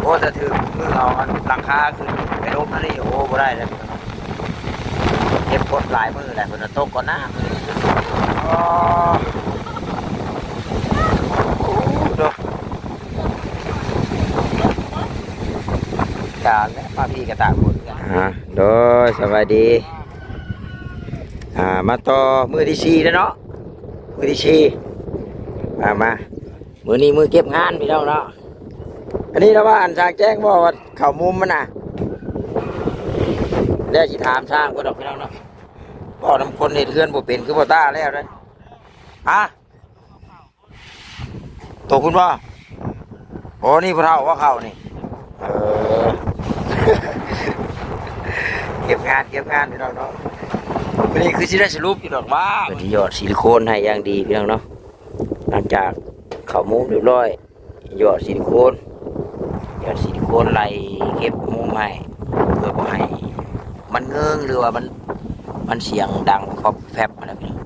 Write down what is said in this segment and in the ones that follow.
ໂອ້ ແຕ່ຖືກມືເອົາອັນຫຼັງຄາຂຶ້ນໄປລົບນັ້ນນີ້ ໂອ້ ບໍ່ໄດ້ແລ້ວ ເກັບກົດຫຼາຍມື້ແລ້ວ ເພິ່ນວ່າຕົກກ່ອນໜ້າມື້ນີ້. ອໍ ໂອ້ ໂດ ການແຫຼະ ມາພີ້ກະຕາກຄົນກັນ. ອ່າ ໂດຍ ສະບາຍດີ. ອ່າ ມາຕໍ່ມື້ທີສີ່ແລ້ວເນາະ ມື້ທີສີ່ ອ່າ ມາ ມື້ນີ້ມື້ເກັບງານພີ່ນ້ອງເນາະ. ອັນນີ້ລະວ່າອັນຊ່າງແຈ້ງບອກວ່າເຂົ້າມຸມມັນນະ ແລ້ວຊິຖາມຊ່າງເພິ່ນດອກພີ່ນ້ອງເນາະ. ເວົ້ານຳຄົນເຮັດເຮືອນບໍ່ເປັນຄືບໍ່ຕ້າແລ້ວເດ້. ຮະ? ໂຕພຸ້ນບໍ່? ໂອ້ ນີ້ຜູ້ເຖົ້າວ່າເຂົ້ານີ້. ເອີ ເກັບງານ ເກັບງານພີ່ນ້ອງເນາະ. ມື້ນີ້ຄືຊິໄດ້ສະຫຼຸບຢູ່ດອກວ່າ ເພິ່ນຢອດຊິລິໂຄນໃຫ້ຢ່າງດີພີ່ນ້ອງເນາະ. ຫຼັງຈາກເຂົ້າມຸມຮຽບຮ້ອຍ ຢອດຊິລິໂຄນ ຢອດຊິລິໂຄນໄລ່ເກັບມຸມໃຫ້ ເພື່ອບໍ່ໃຫ້ມັນເງິງ ຫຼືວ່າມັນ ມັນສຽງດັງຄອບແຟບຫັ້ນນະພີ່ນ້ອງ.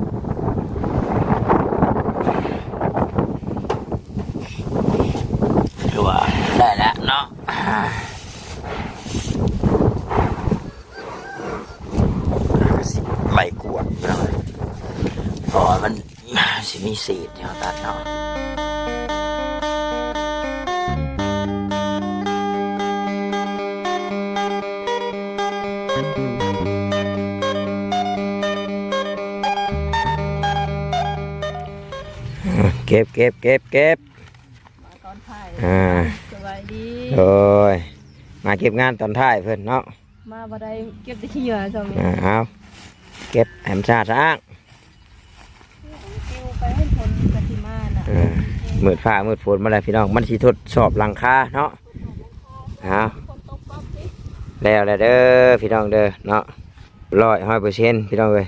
ຖືວ່າໄດ້ແລ້ວເນາະ ກະຊິໄລ່ກວດເນາະ ເພາະວ່າມັນ ຊິມີເສດທີ່ເຮົາຕັດເນາະ. ເກັບ ເກັບ ເກັບ ເກັບ ມາຕອນທ້າຍ ອ່າ ສະບາຍດີ ໂດຍ ມາເກັບງານຕອນທ້າຍເພິ່ນເນາະ. ມາບໍ່ໄດ້ເກັບແຕ່ຂີ້ເຫຍື້ອຊ່ຳນີ້ ອ່າ ເອົາ ເກັບໃຫ້ມັນສະອາດສະອ້າງ ປິວໄປ ຝົນກະຊິມານະ ເອີ ມືດຟ້າມືດຝົນມາແລ້ວພີ່ນ້ອງ ມັນຊິທົດສອບຫຼັງຄາເນາະ. ເອົາ ຝົນຕົກປັບຕິ ແລ້ວແຫຼະເດີພີ່ນ້ອງເດີເນາະ ຮ້ອຍ ຮ້ອຍເປີເຊັນພີ່ນ້ອງເອີຍ.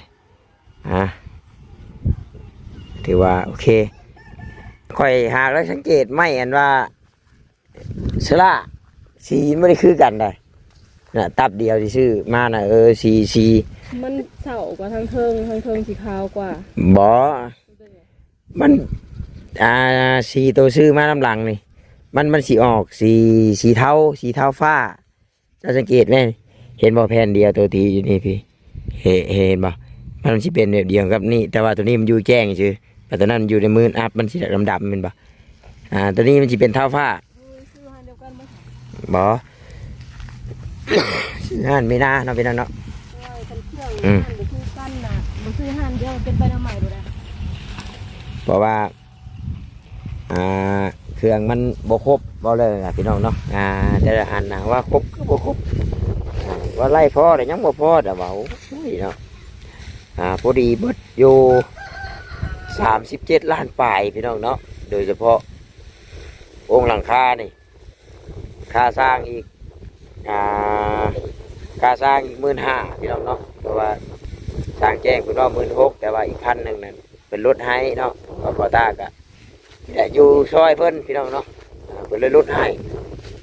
ອ່າ ຖືວ່າໂອເຄ ຂ້ອຍຫາກໄດ້ສັງເກດໄມ້ອັນວ່າ ເຊລາ ສີມັນບໍ່ໄດ້ຄືກັນໃດ໋ ນະ ຕັບດຽວທີ່ຊື້ມານະ ເອີ ສີ ສີ ມັນເສົ້າກວ່າທາງເທິງ ທາງເທິງສີຂາວກວ່າ ບໍ່ ມັນ ອ່າ ສີໂຕຊື້ມານຳຫຼັງນີ້ ມັນ ມັນຊິອອກສີ ສີເທົາ ສີເທົາຟ້າ. ເຈົ້າສັງເກດແມ່ນ ເຫັນບໍ່ ແຜ່ນດຽວໂຕທີ່ຢູ່ນີ້ພີ້ ເຫັນ ເຫັນບໍ່ ມັນຊິເປັນແບບດຽວກັບນີ້ ແຕ່ວ່າໂຕນີ້ມັນຢູ່ແຈ້ງຊື່ ແຕ່ໂຕນັ້ນມັນຢູ່ໃນມືດອັບ ມັນຊິດຳໆ ແມ່ນບໍ່ ອ່າ ໂຕນີ້ມັນຊິເປັນເທົາຟ້າ ບໍ່ ຊື້ຮ້ານເມນາເນາະ ພີ່ນ້ອງເນາະ ອືມ ບໍ່ຊື້ຮ້ານດຽວເປັນໄປນຳໃໝ່ບໍ່ໄດ້ ເພາະວ່າ ອ່າ ເຄື່ອງມັນບໍ່ຄົບ ເວົ້າແລ້ວນະ ພີ່ນ້ອງເນາະ ອ່າ ແຕ່ລະອັນນະ ວ່າຄົບຄືບໍ່ຄົບ ອ່າ ວ່າໄລ່ພໍແລ້ວຍັງບໍ່ພໍ ແຕ່ວ່າ ໂອ້ຍເນາະ ອ່າ ພໍດີເບິດຢູ່ສາມສິບເຈັດລ້ານປາຍ ພີ່ນ້ອງເນາະ ໂດຍສະເພາະອົງຫຼັງຄານີ້ ຄ່າສ້າງອີກ ອ່າ ຄ່າສ້າງອີກໝື່ນຫ້າ ພີ່ນ້ອງເນາະ ເພາະວ່າຊ່າງແຈ້ງເພິ່ນວ່າໝື່ນຫົກ ແຕ່ວ່າອີກພັນໜຶ່ງນັ້ນ ເພິ່ນລົດໃຫ້ເນາະ ເພາະວ່າພໍ່ຕາກະ ນີ້ແຫຼະ ຢູ່ຊ່ອຍເພິ່ນພີ່ນ້ອງເນາະ ເພິ່ນເລີຍລົດໃຫ້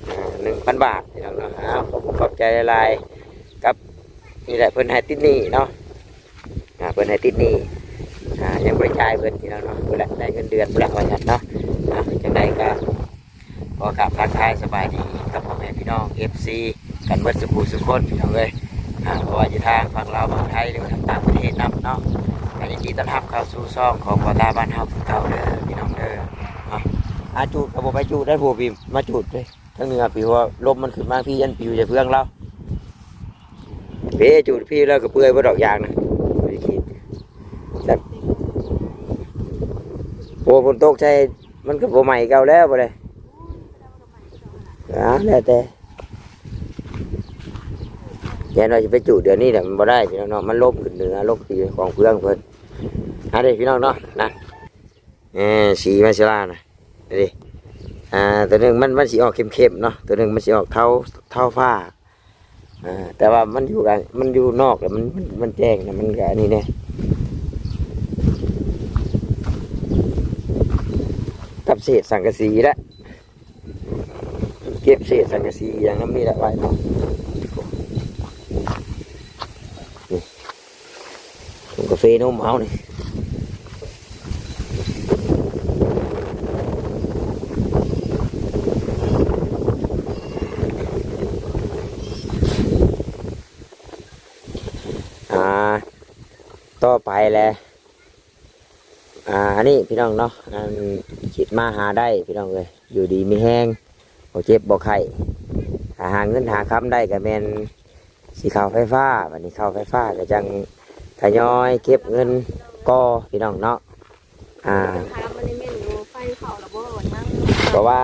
ອ່າ ໜຶ່ງພັນບາດພີ່ນ້ອງເນາະ. ອ້າວ ຂອບອົກຂອບໃຈຫຼາຍໆ ກັບ ນີ້ແຫຼະ ເພິ່ນໃຫ້ຕິດໜີ້ເນາະ ອ່າ ເພິ່ນໃຫ້ຕິດໜີ້ ອ່າ ຍັງບໍ່ໄດ້ຈ່າຍເພິ່ນພີ່ນ້ອງເນາະ ພຸ້ນແຫຼະ ໄດ້ເງິນເດືອນພຸ້ນແຫຼະວ່າຊັ້ນເນາະ. ອ່າ ຈັ່ງໃດກະ ຂໍກາບທັກທາຍສະບາຍດີກັບພໍ່ແມ່ພີ່ນ້ອງ ເອັຟຊີ ກັນເບິດສູ່ຜູ້ສູ່ຄົນ ພີ່ນ້ອງເອີຍ. ອ່າ ບໍ່ວ່າຢູ່ທາງຝັ່ງລາວ ຝັ່ງໄທ ຫຼືວ່າທາງຕ່າງປະເທດນຳເນາະ ກະຍິນດີຕ້ອນຮັບເຂົ້າສູ່ຊ່ອງຂອງພໍ່ຕາບ້ານເຮົາຄືເກົ່າເດີ ພີ່ນ້ອງເດີເນາະ. ອາ ຈູດກະບໍ່ໄປຈູດໄດ້ ພວກພີ່ມາຈູດເດ້ ທາງເໜືອພີ້ ວ່າລົມມັນຂຶ້ນມາພີ້ ຢ້ານປິວໃສ່ເຟືອງລາວ. ເພ ຈູດພີ້ແລ້ວກະເປື່ອຍເບິດດອກຢາງນະ ບໍ່ໄດ້ກິນ. ໂອ້ ຝົນຕົກໃສ່ ມັນກະບໍ່ໄໝ້ເກົ່າແລ້ວ ບໍ່ໄດ້ ອ່າ ແລ້ວແຕ່ ຢ້ານວ່າຊິໄປຈູດດຽວນີ້ແຫຼະ ມັນບໍ່ໄດ້ພີ່ນ້ອງເນາະ ມັນລົມຂຶ້ນເໜືອ ລົມປີຂອງເຟືອງເພິ່ນ. ອ່າ ເດ້ພີ່ນ້ອງເນາະ ນະ ເອີ ສີມາເຊລານະ ເດ້ ອ່າ ໂຕໜຶ່ງມັນ ມັນຊິອອກເຂັ້ມໆເນາະ ໂຕໜຶ່ງມັນຊິອອກເທົາ ເທົາຟ້າ. ອ່າ ແຕ່ວ່າມັນຢູ່ກັນ ມັນຢູ່ນອກແລ້ວ ມັນ ມັນ ມັນແຈ້ງນະ ມັນກະອັນນີ້ແດ່ ກັບເສດສັງກະສີແຫຼະ ເກັບເສດສັງກະສີຫຍັງນຳນີ້ແຫຼະໄວ້ເນາະ. ນີ້ ชงกาแฟนมเฮานี่ เ ໄປແລ້ວ ອ່າ ອັນນີ້ພີ່ນ້ອງເນາະ ອັນຄິດມາຫາໄດ້ພີ່ນ້ອງເອີຍ ຢູ່ດີມີແຮງ ບໍ່ເຈັບບໍ່ໄຂ້ ຖ້າຫາເງິນຫາຄຳໄດ້ກໍແມ່ນຊິເຂົ້າໄຟຟ້າ ບັດນີ້ເຂົ້າໄຟຟ້າກໍຈັ່ງທະຍອຍເກັບເງິນກໍພີ່ນ້ອງເນາະ ອ່າ ຖາມອັນນີ້ແມ່ນຢູ່ ໄຟເຂົ້າແລ້ວບໍ່? ຍັງ ເພາະວ່າ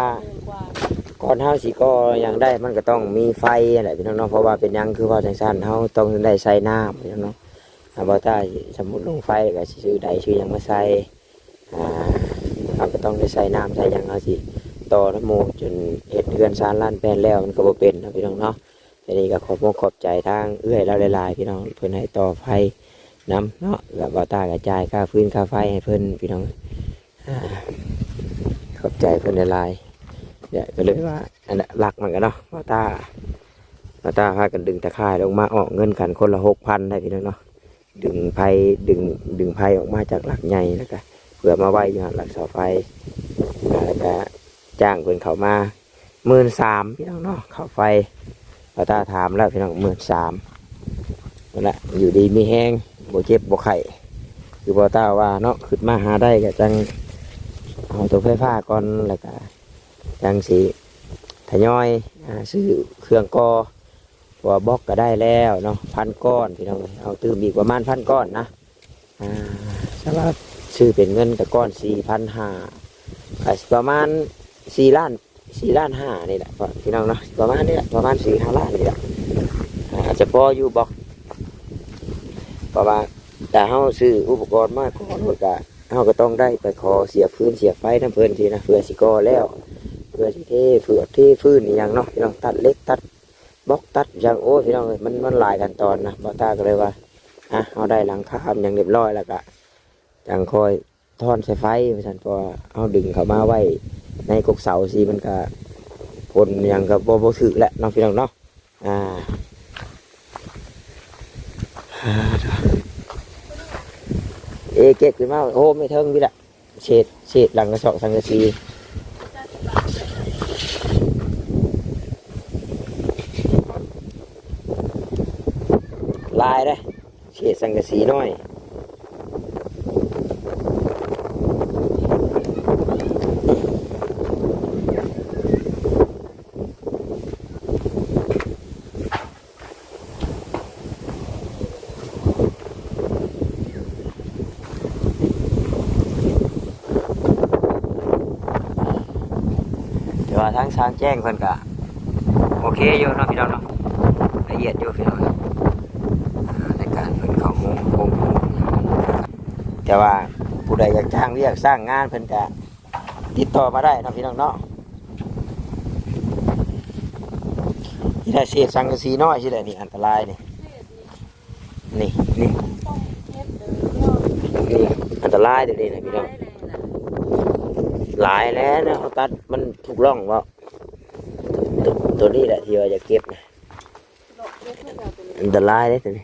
ກ່ອນເຮົາຊິກໍ່ຫຍັງໄດ້ ມັນກໍຕ້ອງມີໄຟຫັ້ນແຫຼະພີ່ນ້ອງເນາະ ເພາະວ່າເປັນຫຍັງຄືເວົ້າຈັ່ງຊັ້ນ ເຮົາຕ້ອງໄດ້ໃຊ້ນ້ຳພີ່ນ້ອງເນາະ ອ່າ ບໍ່ຕາ ສົມມຸດລົງໄຟກໍຊິຊື້ໃດຊື້ຫຍັງມາໃສ່ ອ່າ ເຮົາກໍຕ້ອງໄດ້ໃຊ້ນ້ຳໃຊ້ຫຍັງ ເຮົາຊິຕໍ່ນຳໝູ່ຈົນເຮັດເຮືອນຊານລານແປນແລ້ວ ມັນກໍບໍ່ເປັນເນາະພີ່ນ້ອງເນາະ. ອັນນີ້ກໍຂອບອົກຂອບໃຈທາງເອື້ອຍລາວຫຼາຍໆ ພີ່ນ້ອງ ເພິ່ນໃຫ້ຕໍ່ໄຟນຳເນາະ ແລ້ວບ່າວຕ້າກໍຈ່າຍຄ່າຟືນຄ່າໄຟໃຫ້ເພິ່ນພີ່ນ້ອງ ອ່າ ຂອບໃຈເພິ່ນຫຼາຍໆ ແລ້ວກໍເລີຍວ່າ ອັນນັ້ນລັກມັນກໍເນາະ ບ່າວຕ້າ ບ່າວຕ້າພາກັນດຶງຕາຂ່າຍລົງມາ ອອກເງິນກັນຄົນລະຫົກພັນໄດ້ພີ່ນ້ອງເນາະ. ດຶງໄຟ ດຶງ ດຶງໄຟອອກມາຈາກຫຼັກໃຫຍ່ ແລ້ວກະເພື່ອມາໄວ້ຢູ່ຫັ້ນ ຫຼັກເສົາໄຟ ອ່າ ແລ້ວກະຈ້າງເພິ່ນເຂົ້າມາໝື່ນສາມ ພີ່ນ້ອງເນາະ ເຂົ້າໄຟ ບ່າວຕ້າຖາມແລ້ວພີ່ນ້ອງ ໝື່ນສາມ ນັ້ນແຫຼະ ຢູ່ດີມີແຮງ ບໍ່ເຈັບບໍ່ໄຂ້ ຄືບ່າວຕ້າວ່າເນາະ ຄຶດມາຫາໄດ້ກະຈັ່ງເອົາຕົວໄຟຟ້າກ່ອນ ແລ້ວກະຈັ່ງຊິທະຍອຍ ອ່າ ຊື້ເຄື່ອງກໍ່ ເພາະວ່າບລັອກກໍໄດ້ແລ້ວເນາະ ພັນກ້ອນ ພີ່ນ້ອງເອີຍ ເອົາຕື່ມອີກປະມານພັນກ້ອນນະ ອ່າ ສຳລັບຊື້ເປັນເງິນກໍກ້ອນສີ່ພັນຫ້າ ກໍຊິປະມານສີ່ລ້ານ ສີ່ລ້ານຫ້ານີ້ແຫຼະ ພີ່ນ້ອງເນາະ ປະມານນີ້ແຫຼະ ປະມານສີ່ຫ້າລ້ານນີ້ແຫຼະ ອ່າ ອາດຈະພໍຢູ່ບລັອກ ເພາະວ່າຖ້າເຮົາຊື້ອຸປະກອນມາກ່ອນ ກໍ ເຮົາກໍຕ້ອງໄດ້ໄປຂໍເສຍຟືນເສຍໄຟນຳເພິ່ນຊີ້ນະ ເພື່ອຊິກໍ່ແລ້ວ ເພື່ອຊິເທເຟືອກເທຟືນອີ່ຫຍັງເນາະ ພີ່ນ້ອງ ຕັດເຫຼັກ ຕັດບລັອກ ຕັດຫຍັງ ໂອ້ຍ ພີ່ນ້ອງເອີຍ ມັນ ມັນຫຼາຍຂັ້ນຕອນນະ ບ່າວຕ້າກໍເລີຍວ່າ ອ່ະ ເຮົາໄດ້ຫຼັງຄາຫຍັງຮຽບຮ້ອຍແລ້ວກະ ຈັ່ງຄ່ອຍຖອນສາຍໄຟວ່າຊັ້ນ ເພາະວ່າເຮົາດຶງເຂົ້າມາໄວ້ໃນກົກເສົາຊີ້ ມັນກະ ພົນຫຍັງກໍບໍ່ ບໍ່ຖືກແຫຼະເນາະ ພີ່ນ້ອງເນາະ. ອ່າ ເອ ເກັບຂຶ້ນມາໂຮມໃນເທິງພີ້ລະ ເສດ ເສດຫຼັງກະສອບສັງກະສີ ຫຼາຍເດ້ ເສດສັງກະສີນ້ອຍ. ແຕ່ວ່າທາງຊ່າງແຈ້ງເພິ່ນກະໂອເຄຢູ່ເນາະ ພີ່ນ້ອງເນາະ ລະອຽດຢູ່ ພີ່ນ້ອງເນາະ ໃນການເພິ່ນເຂົ້າໂຮງ ໂຮງ ແຕ່ວ່າຜູ້ໃດຢາກຈ້າງວຽກສ້າງງານ ເພິ່ນກະຕິດຕໍ່ມາໄດ້ເນາະ ພີ່ນ້ອງເນາະ. ນີ້ແຫຼະ ເສດສັງກະສີນ້ອຍຊີ້ແຫຼະ ນີ້ອັນຕະລາຍນີ້ ນີ້ ນີ້ ນີ້ອັນຕະລາຍໂຕນີ້ນະ ພີ່ນ້ອງ ຫຼາຍແລ້ວນະ ເຮົາຕັດມັນທຸກຮ່ອງເນາະ ໂຕ ໂຕນີ້ແຫຼະທີ່ວ່າຢາກເກັບນະ ອັນຕະລາຍເດ້ໂຕນີ້.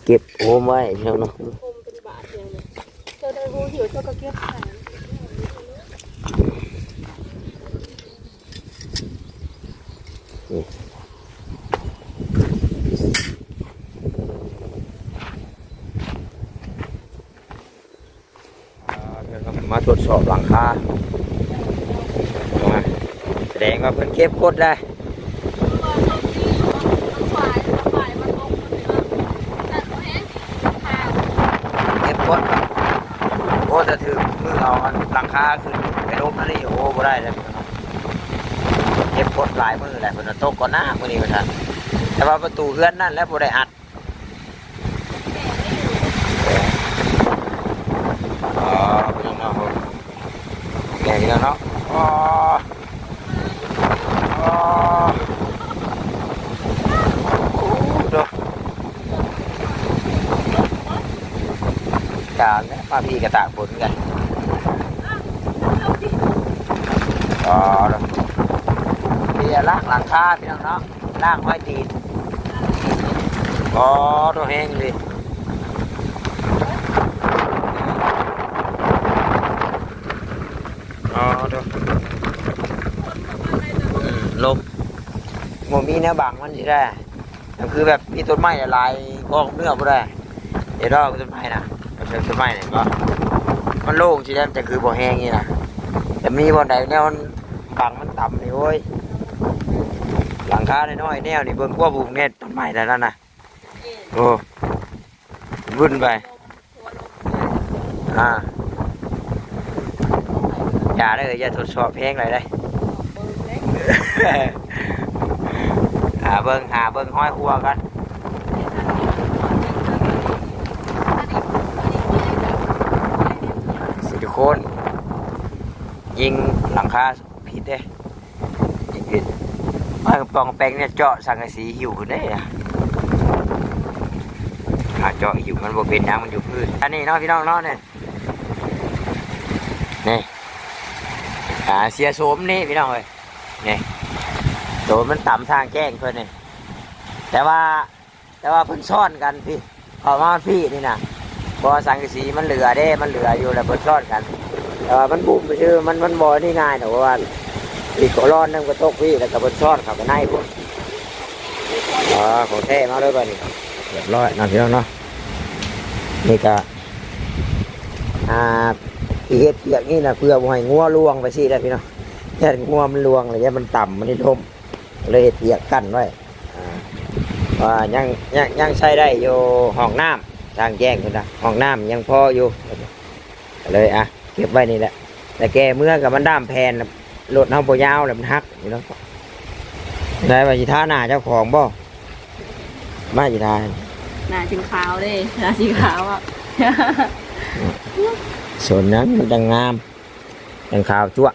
ເກັບໂຮມໄວ້ພີ່ນ້ອງເນາະ ໂຮມເປັນບາດຫຍັງນີ້ ເຈົ້າໄດ້ຮູ້ຢູ່ ເຈົ້າກໍເກັບໃສ່ ນີ້. ອ່າ ມາທົດສອບຫຼັງຄາ ສະແດງວ່າເພິ່ນເກັບກົດແລ້ວ ເກັບກົດ ໂອ້ ແຕ່ຖືກມື້ເອົາອັນຫຼັງຄາຂຶ້ນໄປລົບອັນນີ້ ໂອ້ ບໍ່ໄດ້ແລ້ວ ເກັບກົດຫຼາຍມື້ແລ້ວ ເພິ່ນວ່າຕົກກ່ອນໜ້າມື້ນີ້ວ່າຊັ້ນ ແຕ່ວ່າປະຕູເຮືອນນັ້ນແຫຼະບໍ່ໄດ້ອັດ. ອໍ ພີ່ນ້ອງເນາະ ແກ່ພີ່ນ້ອງເນາະ ອໍ ອໍ ໂອ້ ໂດ ການແຫຼະ ມາພີ້ກະຕາກຝົນກັນ ອໍ ໂດ ເພຍລ້າງຫຼັງຄາ ພີ່ນ້ອງເນາະ. ລ້າງຮອຍຕີນ ອໍ ໂຕແຮງເລີຍ ອໍ ໂຕ ອືມ ລົມ ບໍ່ມີແນວບັງມັນຊິໄດ້ ກໍຄືແບບມີຕົ້ນໄມ້ຫຼາຍ ອອກເໜືອບໍ່ໄດ້. ເຫັນບໍ່ຕົ້ນໄມ້ນະ ຕົ້ນໄມ້ນີ້ບໍ່ ມັນໂລ່ງຊິແລ້ວ ມັນຈະຄືບໍ່ແຮງນີ້ນະ. ແຕ່ມີບ່ອນໃດແນວມັນບັງ ມັນຕ່ຳນີ້ ໂອ້ຍ ຫຼັງຄານ້ອຍໆແນວນີ້ ເບິ່ງກວ່າປູກແນ່ ຕົ້ນໄມ້ນັ້ນນະ. ໂອ້ ວຸ້ນໄປ ອ່າ ຢ່າເດີ ຢ່າທົດສອບແຮງຫຼາຍເດ້. ຫາເບິ່ງ ຫາເບິ່ງຮອຍຮົ້ວກ່ອນ. ຊິທຸກຄົນ ຍິງຫຼັງຄາຜິດເດ້. ເຮັດ ເອີ ປ່ອງແປງນີ້ເຈາະສັງກະສີຫິ້ວຂຶ້ນເດ້ນະ. ອ່າ ເຈາະຫິ້ວມັນບໍ່ເປັນຫຍັງ ມັນຢູ່ພື້ນ. ອັນນີ້ເນາະ ພີ່ນ້ອງເນາະ ນີ້ ນີ້ ອ່າ ເສຍໂສມນີ້ ພີ່ນ້ອງເອີຍ ນີ້ ໂຕມັນຕຳທາງແຈ້ງເພິ່ນນີ້ ແຕ່ວ່າ ແຕ່ວ່າເພິ່ນຊ້ອນກັນພີ້ ເຂົ້າມາພີ້ນີ້ນະ ເພາະວ່າສັງກະສີມັນເຫຼືອເດ້ ມັນເຫຼືອຢູ່ ແລ້ວເພິ່ນຊ້ອນກັນ. ແຕ່ວ່າມັນບຸ້ມຊື່ ມັນ ມັນບໍ່ນີ້ງ່າຍດອກ ເພາະວ່າອີກກະລອນໜຶ່ງກໍຕົກພີ້ ແລ້ວກໍເພິ່ນຊ້ອນເຂົ້າໄປໃນພຸ້ນ. ອໍ ຂອງແທ້ມາເລີຍບາດນີ້ ຮຽບຮ້ອຍເນາະ ພີ່ນ້ອງເນາະ. ນີ້ກໍ ອ່າ ທີ່ເຮັດວຽກນີ້ນະ ເພື່ອບໍ່ໃຫ້ງົວລ່ວງໄປຊີ້ນະ ພີ່ນ້ອງ ຢ້ານງົວມັນລ່ວງ ແລ້ວຢ້ານມັນຕຳ ມັນລົ້ມ ເລີຍເຮັດວຽກກັ້ນໄວ້ ອ່າ ວ່າຍັງ ຍັງ ຍັງໃຊ້ໄດ້ຢູ່ ຫ້ອງນ້ຳ ທາງແຈ້ງພຸ້ນນະ ຫ້ອງນ້ຳຍັງພໍຢູ່ ກໍເລີຍ ອ່ະ ເກັບໄວ້ນີ້ແຫຼະ. ແຕ່ແກ່ເມືອກໍມັນດ້າມແຜ່ນ ລົດເຮົາບໍ່ຍາວແລ້ວ ມັນຫັກຢູ່ເນາະ. ໄດ້ວ່າຊິທາໜ້າເຈົ້າຂອງບໍ່? ມາຊິທາ ໜ້າຈຶ່ງຂາວເດ້ ໜ້າສີຂາວອະ. ສົນຫຍັງ ມັນຈັ່ງງາມ ຈັ່ງຂາວຈັ້ວະ.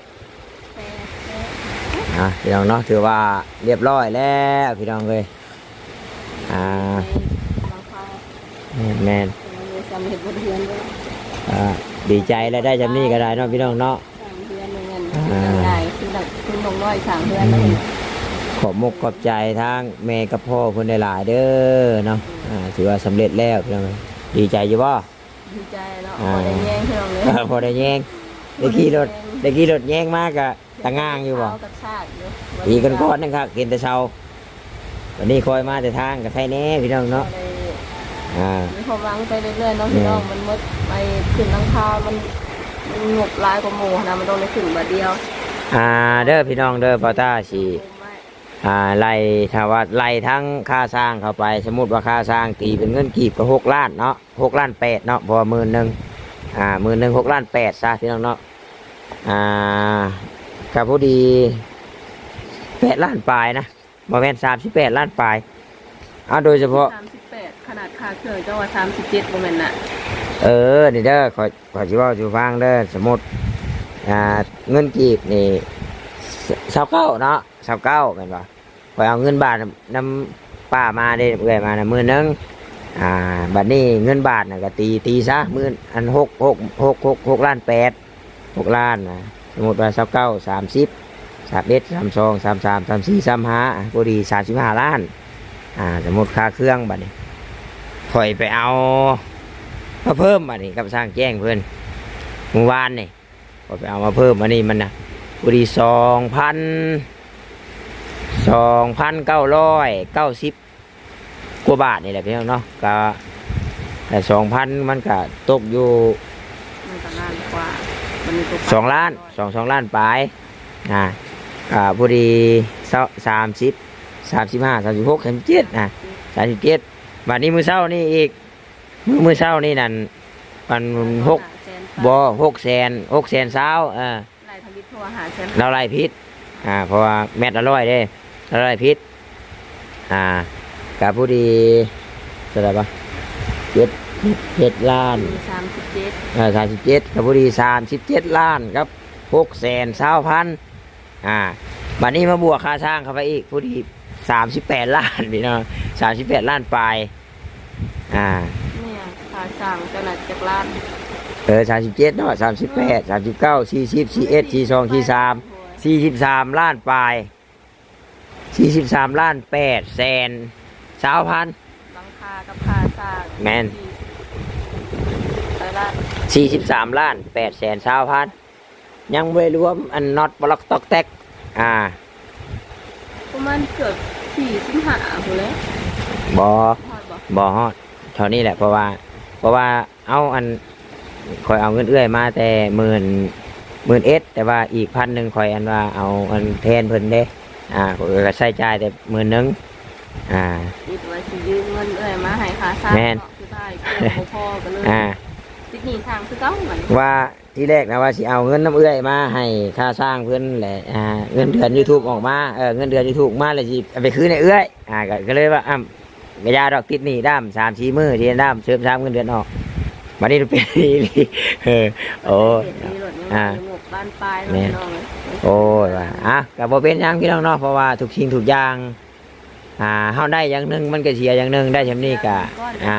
ອ່າ ພີ່ນ້ອງເນາະ ຖືວ່າຮຽບຮ້ອຍແລ້ວ ພີ່ນ້ອງເອີຍ. ອ່າ ແມ່ນໆ ເອີ ສຳເລັດບົດຮຽນເດີ. ອ່າ ດີໃຈແລ້ວ ໄດ້ຊ່ຳນີ້ກໍໄດ້ເນາະ ພີ່ນ້ອງເນາະ. ສ້າງເຮືອນແມ່ນ ອ່າ ງ່າຍ ຄືແບບ ຄືນ້ອງນ້ອຍສ້າງເຮືອນ. ອືມ ຂອບມຸກຂອບໃຈທາງແມ່ກັບພໍ່ເພິ່ນຫຼາຍໆເດີເນາະ. ອ່າ ຖືວ່າສຳເລັດແລ້ວ ພີ່ນ້ອງເອີຍ. ດີໃຈຢູ່ບໍ່? ດີໃຈເນາະ ອ່າ ພໍໄດ້ແຍງ ພີ່ນ້ອງເອີຍ. ເອີ ພໍໄດ້ແຍງ ໄດ້ຂີ່ລົດ ໄດ້ຂີ່ລົດແຍງມາກະຕະງ່າງຢູ່ບໍ່? ເອົາກະຊາກຢູ່ ປີກ່ອນໆນັ້ນຄັກ ເຫັນແຕ່ເຊົາ. ບັດນີ້ຄ່ອຍມາແຕ່ທາງກະໄຄແດ່ ພີ່ນ້ອງເນາະ. ອ່າ ມີຄວາມຫວັງໄປເລື້ອຍໆເນາະ ພີ່ນ້ອງ. ມັນໝົດໄປຂຶ້ນຫຼັງຄາ ມັນ ມັນງົບຫຼາຍກວ່າໝູ່ຫັ້ນນະ ມັນຕ້ອງໄດ້ຂຶ້ນບາດດຽວ. ອ່າ ເດີ ພີ່ນ້ອງເດີ ບ່າວຕ້າຊິ ອ່າ ໄລ່ ຖ້າວ່າໄລ່ທັງຄ່າສ້າງເຂົ້າໄປ ສົມມຸດວ່າຄ່າສ້າງຕີເປັນເງິນກີບກໍຫົກລ້ານເນາະ ຫົກລ້ານແປດເນາະ ເພາະວ່າໝື່ນໜຶ່ງ ອ່າ ໝື່ນໜຶ່ງ ຫົກລ້ານແປດຊະ ພີ່ນ້ອງເນາະ. ອ່າ ກໍພໍດີແປດລ້ານປາຍນະ ບໍ່ແມ່ນ ສາມສິບແປດລ້ານປາຍ. ເອົາ ໂດຍສະເພາະ ສາມສິບແປດ ຂະໜາດຄ່າເຄື່ອງເຈົ້າວ່າສາມສິບເຈັດ ບໍ່ແມ່ນນະ? ເອີ ນີ້ເດີ ຂ້ອຍ ຂ້ອຍຊິເວົ້າສູ່ຟັງເດີ ສົມມຸດ ອ່າ ເງິນກີບນີ້ ຊາວເກົ້າເນາະ ຊາວເກົ້າແມ່ນບໍ່? ຂ້ອຍເອົາເງິນບາດນຳ ນຳປ້າມາເດ້ ເອື້ອຍມານະ ໝື່ນໜຶ່ງ. ອ່າ ບັດນີ້ເງິນບາດນະກໍຕີ ຕີຊະ ໝື່ນ ອັນ ຫົກ ຫົກ ຫົກ ຫົກ ຫົກລ້ານແປດ ຫົກລ້ານນະ. ສົມມຸດວ່າຊາວເກົ້າ ສາມສິບ ສາມເອັດ ສາມສອງ ສາມສາມ ສາມສີ່ ສາມຫ້າ ພໍດີສາມສິບຫ້າລ້ານ. ອ່າ ສົມມຸດຄ່າເຄື່ອງ ບັດນີ້ຂ້ອຍໄປເອົາມາເພີ່ມ ບັດນີ້ກັບຊ່າງແຈ້ງເພິ່ນ ມື້ວານນີ້ ຂ້ອຍໄປເອົາມາເພີ່ມ ອັນນີ້ມັນນະ ພໍດີສອງພັນ ສອງພັນເກົ້າຮ້ອຍເກົ້າສິບກວ່າບາດນີ້ແຫຼະ ພີ່ນ້ອງເນາະ. ກະ ແຕ່ສອງພັນມັນກະຕົກຢູ່ ມັນກໍລ້ານກວ່າ ມັນກໍ ສອງລ້ານ ສອງ ສອງລ້ານປາຍ ອ່າ ກະພໍດີ ສາມສິບ ສາມສິບຫ້າ ສາມສິບຫົກ ສາມສິບເຈັດ ອ່າ ສາມສິບເຈັດ. ບັດນີ້ມື້ເຊົ້ານີ້ອີກ ມື້ ມື້ເຊົ້ານີ້ນັ້ນ ອັນ ຫົກ ບໍ່ ຫົກແສນ ຫົກແສນຊາວ ເອີ ໄລ່ທຳອິດ ເພາະວ່າຫ້າແສນ ລາວໄລ່ຜິດ ອ່າ ເພາະວ່າແມັດລະຮ້ອຍເດ້ ລາວໄລ່ຜິດ ອ່າ ກະພໍດີ ເທົ່າໃດວະ ເຈັດ ເຈັດລ້ານ ສາມສິບເຈັດ ເອີ ສາມສິບເຈັດ ກະພໍດີສາມສິບເຈັດລ້ານກັບຫົກແສນຊາວພັນ. ອ່າ ບັດນີ້ມາບວກຄ່າຊ່າງເຂົ້າໄປອີກ ພໍດີສາມສິບແປດລ້ານ ພີ່ນ້ອງ ສາມສິບແປດລ້ານປາຍ. ອ່າ ແມ່ນ ຄ່າສ້າງເຈົ້ານະຈັກລ້ານ? ເອີ ສາມສິບເຈັດເນາະ ສາມສິບແປດ ສາມສິບເກົ້າ ສີ່ສິບ ສີ່ສິບເອັດ ສີ່ສິບສອງ ສີ່ສິບສາມ ສີ່ສິບສາມລ້ານປາຍ ສີ່ສິບສາມລ້ານແປດແສນຊາວພັນ. ຫຼັງຄາກັບຄ່າສ້າງ ແມ່ນ ສີ່ສິບ ສີ່ສິບສາມລ້ານແປດແສນຊາວພັນ. ຍັງບໍ່ໄດ້ລວມອັນນັອດປະລັອກຕອກແຕັກ ອ່າ ປະມານເກືອບສີ່ສິບຫ້າພຸ້ນແຫຼະ. ບໍ່ ຮອດບໍ່? ບໍ່ຮອດເທົ່ານີ້ແຫຼະ ເພາະວ່າ ເພາະວ່າ ເອົາ ອັນ ຂ້ອຍເອົາເງິນເອື້ອຍມາແຕ່ໝື່ນ ໝື່ນເອັດ ແຕ່ວ່າອີກພັນໜຶ່ງ ຂ້ອຍ ອັນວ່າ ເອົາ ອັນ ແທນເພິ່ນເດ້ ອ່າ ຂ້ອຍກໍໃຊ້ຈ່າຍແຕ່ໝື່ນໜຶ່ງ ອ່າ ຄິດວ່າຊິຢືມເງິນເອື້ອຍມາໃຫ້ຄ່າຊ່າງ ແມ່ນ ເນາະ ສຸດທ້າຍເຄື່ອງບໍ່ພໍກໍເລີຍ ອ່າ ຕິດໜີ້ຊ່າງຄືເກົ່າບັດນີ້ ວ່າ ທີແລກນະວ່າຊິເອົາເງິນນຳເອື້ອຍມາໃຫ້ຄ່າຊ່າງເພິ່ນແຫຼະ ອ່າ ເງິນເດືອນຢູທູບອອກມາ ເອີ ເງິນເດືອນຢູທູບມາແລ້ວຊິເອົາໄປຄືນໃຫ້ເອື້ອຍ ອ່າ ກໍ ກໍເລີຍວ່າ ອ້ຳ ກະຢ່າດອກ ຕິດໜີ້ດາມສາມສີ່ມື້ ທີ່ດາມເສີມສາມເງິນເດືອນອອກ ບັດນີ້ເປັນອີ່ຫຼີ ເອີ ໂອ້ ເຮັດດີໂລດ ຍັງ ອ່າ ບໍ່ໄດ້ງົບບານປາຍເນາະ ແມ່ນ ພີ່ນ້ອງເອີຍ ໂອ້ຍ ວ່າ ອ່ະ ກໍບໍ່ເປັນຫຍັງ ພີ່ນ້ອງເນາະ ເພາະວ່າທຸກສິ່ງທຸກຢ່າງ ອ່າ ເຮົາໄດ້ຢ່າງໜຶ່ງ ມັນກໍເສຍຢ່າງໜຶ່ງ ໄດ້ຊ່ຳນີ້ກໍ ອ່າ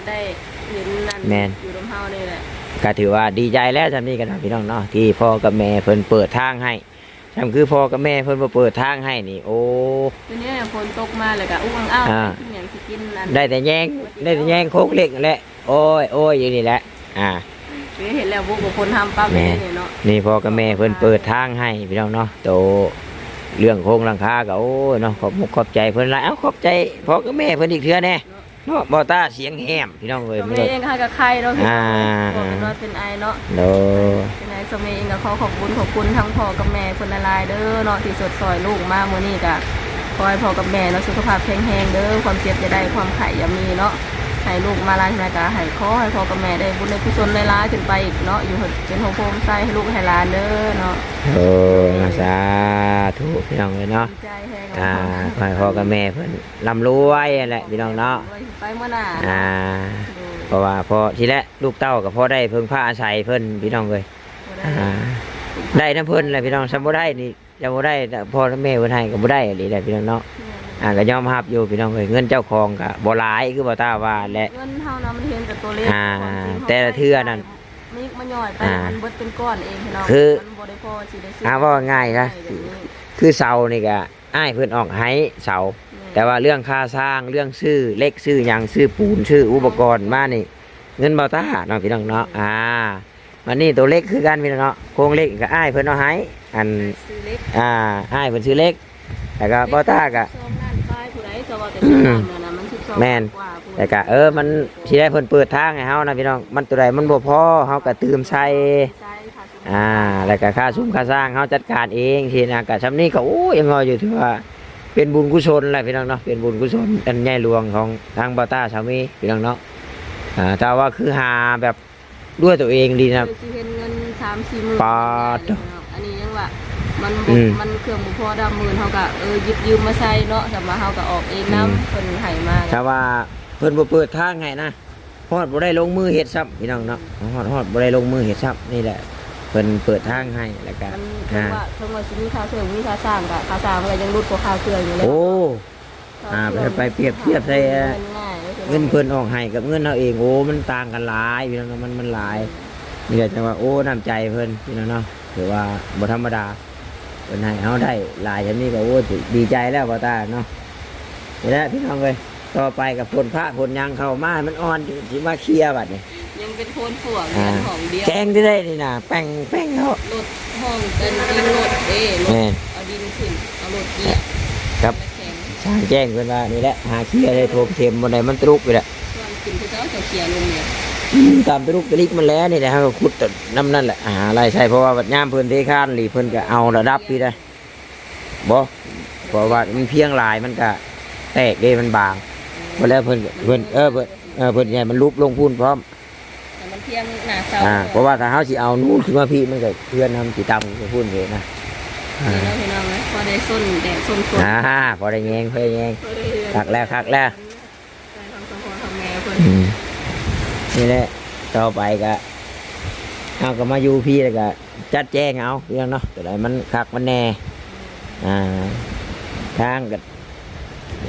ໄດ້ເຫັນນັ້ນ ແມ່ນ ຢູ່ນຳເຮົານີ້ແຫຼະ ກໍຖືວ່າດີໃຈແລ້ວ ຊ່ຳນີ້ກໍເນາະ ພີ່ນ້ອງເນາະ ທີ່ພໍ່ກັບແມ່ເພິ່ນເປີດທາງໃຫ້ ຊ່ຳຄືພໍ່ກັບແມ່ເພິ່ນບໍ່ເປີດທາງໃຫ້ນີ້ ໂອ້ ດຽວນີ້ຝົນຕົກມາແລ້ວກໍອຸກອັ່ງອ້າວ ອ່າ ກິນຫຍັງຊິກິນນັ້ນ ໄດ້ແຕ່ແຍງ ໄດ້ແຕ່ແຍງໂຄກເຫຼັກນັ້ນແຫຼະ ໂອ້ຍ ໂອ້ຍ ຢູ່ນີ້ແຫຼະ ອ່າ ເຫັນແລ້ວບຸກຄົນຫ້າມປັບ ແມ່ນ ເນາະ ນີ້ພໍ່ກັບແມ່ເພິ່ນເປີດທາງໃຫ້ ພີ່ນ້ອງເນາະ ໂຕເລື່ອງໂຄງຫຼັງຄາກໍ ໂອ້ຍ ເນາະ ຂອບມຸກຂອບໃຈເພິ່ນຫຼາຍ ເອົ້າ ຂອບໃຈພໍ່ກັບແມ່ເພິ່ນອີກເທື່ອແດ່ ເນາະ ເນາະ ບໍ່ຕ້າສຽງແຫບ ພີ່ນ້ອງເອີຍ ເຮົາເອງເຮົາກໍໄຄເນາະ ອ່າ ເພາະເປັນຫວັດເປັນໄອເນາະ ໂດຍ ຈັ່ງໃດ ເຮົາເອງກໍຂໍຂອບຄຸນ ຂອບຄຸນທັງພໍ່ກັບແມ່ເພິ່ນຫຼາຍໆເດີເນາະ ທີ່ຊົດຊ່ອຍລູກມາມື້ນີ້ ກໍຂໍໃຫ້ພໍ່ກັບແມ່ເນາະ ສຸຂະພາບແຂງແຮງເດີ ຄວາມເຈັບຢ່າໄດ້ ຄວາມໄຂ້ຢ່າມີເນາະ ໃຫ້ລູກມາຫຼາຍເທົ່າໃດກໍໃຫ້ ຂໍໃຫ້ພໍ່ກັບແມ່ໄດ້ບຸນໄດ້ກຸສົນຫຼາຍໆຂຶ້ນໄປອີກເນາະ ຢູ່ເປັນຮົ່ມໂພມໃສໃຫ້ລູກໃຫ້ຫຼານເດີເນາະ ໂອ້ຍ ສາທຸ ພີ່ນ້ອງເອີຍເນາະ ດີໃຈແຮງ ອ່າ ຂໍໃຫ້ພໍ່ກັບແມ່ເພິ່ນ ລ່ຳລວຍຫັ້ນແຫຼະພີ່ນ້ອງເນາະ ໄປມື້ໜ້າ ອ່າ ໂດຍ ເພາະວ່າພໍທີ່ແຫຼະ ລູກເຕົ້າກໍພໍໄດ້ເພິ່ງພາອາໄສເພິ່ນພີ່ນ້ອງເອີຍ ບໍ່ໄດ້ ອ່າ ໄດ້ນຳເພິ່ນແຫຼະພີ່ນ້ອງ ຄັນບໍ່ໄດ້ນີ້ ຈະບໍ່ໄດ້ ພໍ່ແມ່ເພິ່ນໃຫ້ກໍບໍ່ໄດ້ອີ່ຫຼີແຫຼະພີ່ນ້ອງເນາະ ແມ່ນ ອ່າ ກໍຍອມຮັບຢູ່ພີ່ນ້ອງເອີຍ ເງິນເຈົ້າຂອງກໍບໍ່ຫຼາຍ ຄືບໍ່ຕ້າວ່າແຫຼະ ເງິນເຮົານະ ມັນເຫັນແຕ່ຕົວເລກ ອ່າ ຄວາມຈິງ ແຕ່ລະເທື່ອນັ້ນ ມັນມາຍ່ອຍໄປ ອ່າ ມັນເບິດເປັນກ້ອນເອງພີ່ນ້ອງ ຄື ມັນບໍ່ໄດ້ພໍຊິໄດ້ຊື້ ອ່າ ເວົ້າງ່າຍຊະ ໄດ້ແບບນີ້ ຄືເສົານີ້ກໍ ອ້າຍເພິ່ນອອກໃຫ້ເສົາ ແມ່ນ ແຕ່ວ່າເລື່ອງຄ່າສ້າງ ເລື່ອງຊື້ເຫຼັກ ຊື້ຫຍັງ ຊື້ປູນ ຊື້ອຸປະກອນມານີ້ ເງິນບໍ່ຕ້າເນາະ ພີ່ນ້ອງເນາະ ອ່າ ບັດນີ້ໂຕເຫຼັກຄືກັນ ພີ່ນ້ອງເນາະ ໂຄງເຫຼັກກໍອ້າຍເພິ່ນເອົາໃຫ້ ອັນ ອ້າຍເພິ່ນຊື້ເຫຼັກ ແລ້ວກໍບໍ່ຕ້າກໍ ສິບສອງລ້ານປາຍ ຜູ້ໃດຈະວ່າແຕ່ສິບລ້ານນັ້ນນະ ມັນສິບສອງ ແມ່ນ ກວ່າ ແລ້ວກໍ ເອີ ມັນຊິໄດ້ເພິ່ນເປີດທາງໃຫ້ເຮົານະ ພີ່ນ້ອງ ມັນໂຕໃດມັນບໍ່ພໍ ເຮົາກໍຕື່ມໃສ່ ໃສ່ ອ່າ ແລ້ວກໍຄ່າຊຸມຄ່າສ້າງເຮົາຈັດການເອງຊີ້ນະ ກໍຊ່ຳນີ້ກໍ ໂອ້ ຍັງນ້ອຍຢູ່ ຖືວ່າເປັນບຸນກຸສົນແຫຼະພີ່ນ້ອງເນາະ ເປັນບຸນກຸສົນອັນໃຫຍ່ຫຼວງຂອງທາງບ່າວຕ້າສາມີພີ່ນ້ອງເນາະ ອ່າ ຖ້າວ່າຄືຫາແບບດ້ວຍຕົວເອງດີນະ ຄືຊິເຫັນເງິນສາມສີ່ໝື່ນ ປາດໂທ້ ອັນນີ້ຍັງວ່າມັນບໍ່ ອືມ ມັນເຄື່ອງບໍ່ພໍດຳໝື່ນ ເຮົາກໍ ເອີ ຢິບຢືມມາໃຊ້ເນາະ ສຳວ່າເຮົາກໍອອກເອງນຳ ອືມ ເພິ່ນໃຫ້ມາ ຖ້າວ່າເພິ່ນບໍ່ເປີດທາງໃຫ້ນະ ຮອດບໍ່ໄດ້ລົງມືເຮັດຊ້ຳ ພີ່ນ້ອງເນາະ ຮອດ ຮອດບໍ່ໄດ້ລົງມືເຮັດຊ້ຳ ນີ້ແຫຼະ ເພິ່ນເປີດທາງໃຫ້ ແລ້ວກະ ມັນ ອ່າ ເຖິງວ່າ ເຖິງວ່າຊິມີຄ່າເຄື່ອງມີຄ່າສ້າງ ກະຄ່າສ້າງມັນກໍຍັງຫຼຸດກວ່າຄ່າເຄື່ອງຢູ່ແລ້ວ ໂອ້ ອ່າ ໄປ ໄປປຽບທຽບໃສ່ ເງິນເພິ່ນອອກໃຫ້ກັບເງິນເຮົາເອງ ໂອ້ ມັນຕ່າງກັນຫຼາຍ ພີ່ນ້ອງເນາະ ມັນ ມັນຫຼາຍ ນີ້ແຫຼະ ຈັ່ງວ່າ ໂອ້ ນ້ຳໃຈເພິ່ນ ພີ່ນ້ອງເນາະ ຖືວ່າບໍ່ທຳມະດາ ເພິ່ນໃຫ້ເຮົາໄດ້ຫຼາຍຊ່ຳນີ້ກໍ ໂອ້ຍ ດີໃຈແລ້ວ ບ່າວຕ້າເນາະ ນີ້ແຫຼະພີ່ນ້ອງເອີຍ ຕໍ່ໄປກໍຝົນຟ້າຝົນຫຍັງເຂົ້າມາ ມັນອ່ອນ ຊິມາເຄຍບັດນີ້ ຍັງເປັນໂພນພວກ ອ່າ ເຮືອນຫ້ອງດຽວ ແຈ້ງໄດ້ນີ້ນະ ແປ້ງໆເນາະ ລົດຫ້ອງເປັນດິນລົດເດ້ ລົດ ແມ່ນ ເອົາດິນຂຶ້ນ ເອົາລົດຢຽບ ຄັບ ແຂງ ຊ່າງແຈ້ງເພິ່ນວ່ານີ້ແຫຼະ ຫາເຄຍໃສ່ຖົງເຂັມ ບ່ອນໃດມັນຕະລຸກນີ້ແຫຼະ ສ່ວນຂຶ້ນຄືເຈົ້າ ເຈົ້າເຄຍລົງນີ້ ອືມ ຕາມຕະລຸກຕະລິກມັນແຫຼະ ນີ້ແຫຼະ ເຮົາກໍຂຸດນຳນັ້ນແຫຼະ ຫາໄລ່ໃສ່ ເພາະວ່າບັດຍາມເພິ່ນເທຄານນີ້ ເພິ່ນກໍເອົາລະດັບພີ້ໄດ໋ ບໍ່ ເພາະວ່າມັນພຽງຫຼາຍ ມັນກະແຕກເດ້ ມັນບາງ ເພິ່ນແລ້ວ ເພິ່ນ ເພິ່ນ ເອີ ເພິ່ນ ເອີ ເພິ່ນໃຫ້ມັນຫຼຸບລົງພຸ້ນພ້ອມ ໃຫ້ມັນພຽງໜ້າເສົາ ອ່າ ເພາະວ່າຖ້າເຮົາຊິເອົານູນຂຶ້ນມາພີ້ ມັນກະເຮືອນເຮົາມັນຊິຕ່ຳຂຶ້ນໄປພຸ້ນເດ້ນະ ນີ້ເນາະ ອ່າ ພີ່ນ້ອງເອີຍ ພໍໄດ້ຊົນແດດຊົນຝົນ ອ່າ ພໍໄດ້ແຍງ ພໍໄດ້ແຍງ ພໍໄດ້ແຍງ ຄັກແລ້ວ ຄັກແລ້ວ ໃສ່ທັງສອງພໍ່ທັງແມ່ເພິ່ນ ອືມ ນີ້ແຫຼະ ຕໍ່ໄປກະ ເຮົາກໍມາຢູ່ພີ້ ແລ້ວກະຈັດແຈງເອົາ ພີ່ນ້ອງເນາະ ຕົວໃດມັນຄັກມັນແນ່ ອ່າ ທາງກໍ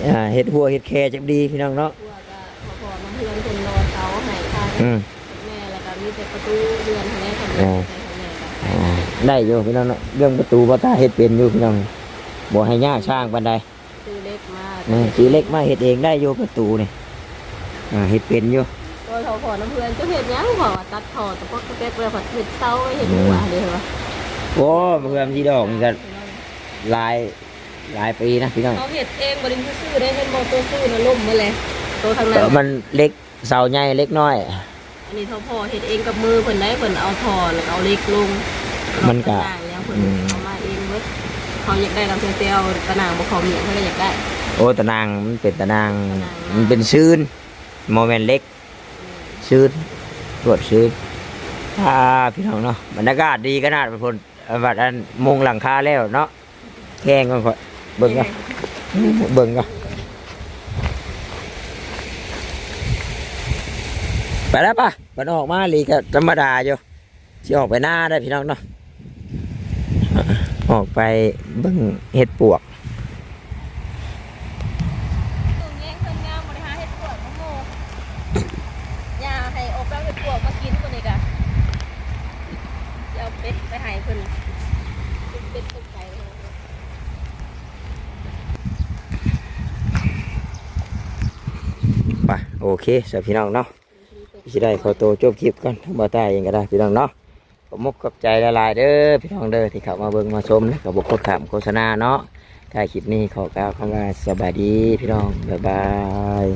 ອ່າ ເຮັດຮົ້ວເຮັດແຄຈັກດີ ພີ່ນ້ອງເນາະ ເພື່ອກໍພໍໆ ນ້ຳເພື່ອນເພິ່ນລໍເສົາໃຫ້ທາງ ອືມ ແມ່ ແລ້ວກໍມີແຕ່ປະຕູເຮືອນຫັ້ນແຫຼະ ທາງແມ່ ອ່າ ໃສ່ທາງແມ່ກໍ ອ່າ ໄດ້ຢູ່ ພີ່ນ້ອງເນາະ ເລື່ອງປະຕູ ບ່າວຕ້າເຮັດເປັນຢູ່ ພີ່ນ້ອງ ບໍ່ໃຫ້ຍາກຊ່າງປານໃດ ຊື້ເຫຼັກມາ ແມ່ນ ຊື້ເຫຼັກມາເຮັດເອງໄດ້ຢູ່ປະຕູນີ້ ອ່າ ເຮັດເປັນຢູ່ ໂອ້ຍ ພໍໆ ນ້ຳເພື່ອນ ເຈົ້າເຮັດຫຍັງ ເວົ້າວ່າຕັດທໍ່ຕະປົກຕະແປກ ແລ້ວພັດເຮັດເສົາ ເຮັດ ອືມ ຮົ້ວເດ້ວ່າ ໂອ້ ເພື່ອມັນຊິດອກນີ້ກໍຫຼາຍ ຫຼາຍປີນະ ພີ່ນ້ອງ ເຮົາເຮັດເອງບໍ່ໄດ້ຊື່ໆ ໄດ້ເຫັນບໍ່ ໂຕຊື່ນະລົ້ມໝົດແລ້ວ ໂຕທາງນັ້ນ ມັນເຫຼັກ ເສົາໃຫຍ່ເຫຼັກນ້ອຍ. ອັນນີ້ເຖົ້າພໍ່ເຮັດເອງກັບມືເພິ່ນໄດ໋ ເພິ່ນເອົາທໍ່ ແລ້ວກໍເອົາເຫຼັກລົງ ມັນກະ ຕະໜ່າງຫຍັງເພິ່ນ ອືມ ເອົາມາເອງເບິດ. ເຂົາຢາກໄດ້ນຳ ແຕ່ເອົາຕະໜ່າງບໍ່ເຂົ້າໝຽງ ເພິ່ນກໍຢາກໄດ້. ໂອ້ ຕະໜ່າງ ມັນເປັນຕະໜ່າງ ຕະໜ່າງ ມັນເປັນຊືນ ບໍ່ແມ່ນເຫຼັກ ອືມ ຊືນ ລວດຊືນ. ອ່າ ພີ່ນ້ອງເນາະ ບັນຍາກາດດີຂະໜາດ ເພິ່ນ ເອີ ບັດອັນມຸງຫຼັງຄາແລ້ວເນາະ ແຂ່ງກ່ອນຂ້ອຍ ເບິ່ງກ່ອນ ເບິ່ງກ່ອນ. ໄປແລ້ວປະ ມັນອອກມາອີ່ຫຼີກໍທຳມະດາຢູ່ ຊິອອກໄປນາໄດ໋ພີ່ນ້ອງເນາະ ອອກໄປເບິ່ງເຫັດປວກ. ແຍງເພິ່ນງາມ ບໍ່ໄດ້ຫາເຫັດປວກນຳໝູ່ ຢ່າໃຫ້ອອກໄປເອົາເຫັດປວກມາກິນ ມື້ນີ້ກະຊິເອົາເປັດໄປໃຫ້ເພິ່ນ ເປັດຕົກໄກ່. ໄປ ໂອເຄຊະພີ່ນ້ອງເນາະ ຊິໄດ້ຂໍໂຕຈົບຄລິບກ່ອນ ທາງບ່າວຕ້າເອງກໍໄດ້ພີ່ນ້ອງເນາະ. ຂອບມຸກຂອບໃຈຫຼາຍໆເດີພີ່ນ້ອງເດີ ທີ່ເຂົ້າມາເບິ່ງມາຊົມ ແລ້ວກໍບໍ່ກົດຂ້າມໂຄສະນາເນາະ. ທ້າຍຄລິບນີ້ຂໍກ່າວຄຳວ່າສະບາຍດີພີ່ນ້ອງ ບາຍບາຍ.